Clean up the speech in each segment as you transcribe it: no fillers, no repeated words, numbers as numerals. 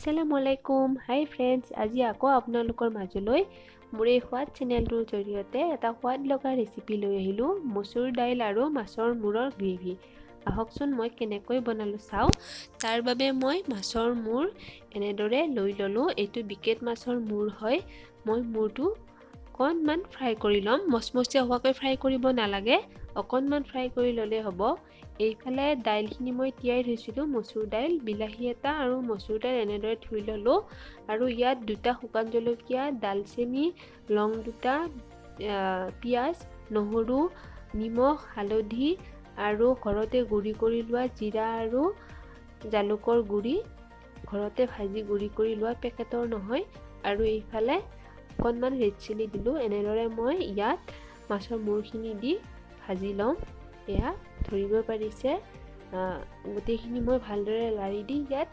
আসসালামু আলাইকুম। হাই ফ্ৰেণ্ডছ, আজি আকৌ আপোনালোকৰ মাজলৈ মোৰ এই সোৱাদ চেনেলটোৰ জৰিয়তে এটা সোৱাদ লগা ৰেচিপি লৈ আহিলোঁ, মচুৰ দাইল আৰু মাছৰ মূৰৰ গ্ৰেভি। আহকচোন মই কেনেকৈ বনালোঁ চাওঁ। তাৰ বাবে মই মাছৰ মূৰ এনেদৰে লৈ ল'লোঁ। এইটো বিকেট মাছৰ মূৰ হয়। মই মূৰটো অকণমান ফ্ৰাই কৰি ল'ম, মচমচীয়া হোৱাকৈ ফ্ৰাই কৰিব নালাগে, অকণমান ফ্ৰাই কৰি ল'লেই হ'ব। এইফালে দাইলখিনি মই তিয়াই থৈছিলোঁ, মচুৰ দাইল, বিলাহী এটা আৰু মচুৰ দাইল এনেদৰে ধুই ল'লোঁ। আৰু ইয়াত দুটা শুকান জলকীয়া, ডালচেনি, লং দুটা, পিঁয়াজ, নহৰু, নিমখ, হালধি আৰু ঘৰতে গুড়ি কৰি লোৱা জিৰা আৰু জালুকৰ গুড়ি, ঘৰতে ভাজি গুড়ি কৰি লোৱা, পেকেটৰ নহয়। আৰু এইফালে অকণমান ৰেড চিলি দিলোঁ। এনেদৰে মই ইয়াত মাছৰ মূৰখিনি দি ভাজি ল'ম। এয়া ধৰিব পাৰিছে, গোটেইখিনি মই ভালদৰে লাৰি দি ইয়াত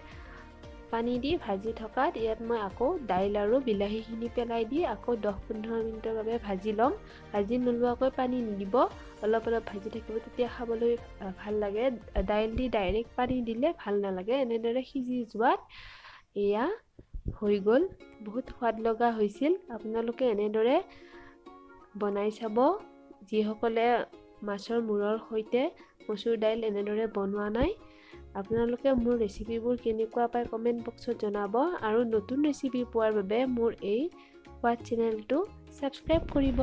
পানী দি ভাজি থকাত ইয়াত মই আকৌ দাইল আৰু বিলাহীখিনি পেলাই দি আকৌ 10-15 মিনিটৰ বাবে ভাজি ল'ম। ভাজি নোলোৱাকৈ পানী নিদিব, অলপ অলপ ভাজি থাকিব, তেতিয়া খাবলৈ ভাল লাগে। দাইল দি ডাইৰেক্ট পানী দিলে ভাল নালাগে। এনেদৰে সিজি যোৱাত এয়া হৈ গ'ল, বহুত সোৱাদ লগা হৈছিল। আপোনালোকে এনেদৰে বনাই চাব। যিসকলে মাছৰ মূৰৰ সৈতে মচুৰ দাইল এনেদৰে বনোৱা নাই, আপোনালোকে মোৰ ৰেচিপিবোৰ কেনেকুৱা পায় কমেণ্ট বক্সত জনাব। আৰু নতুন ৰেচিপি পোৱাৰ বাবে মোৰ এই সোৱাদ চেনেলটো ছাবস্ক্ৰাইব কৰিব।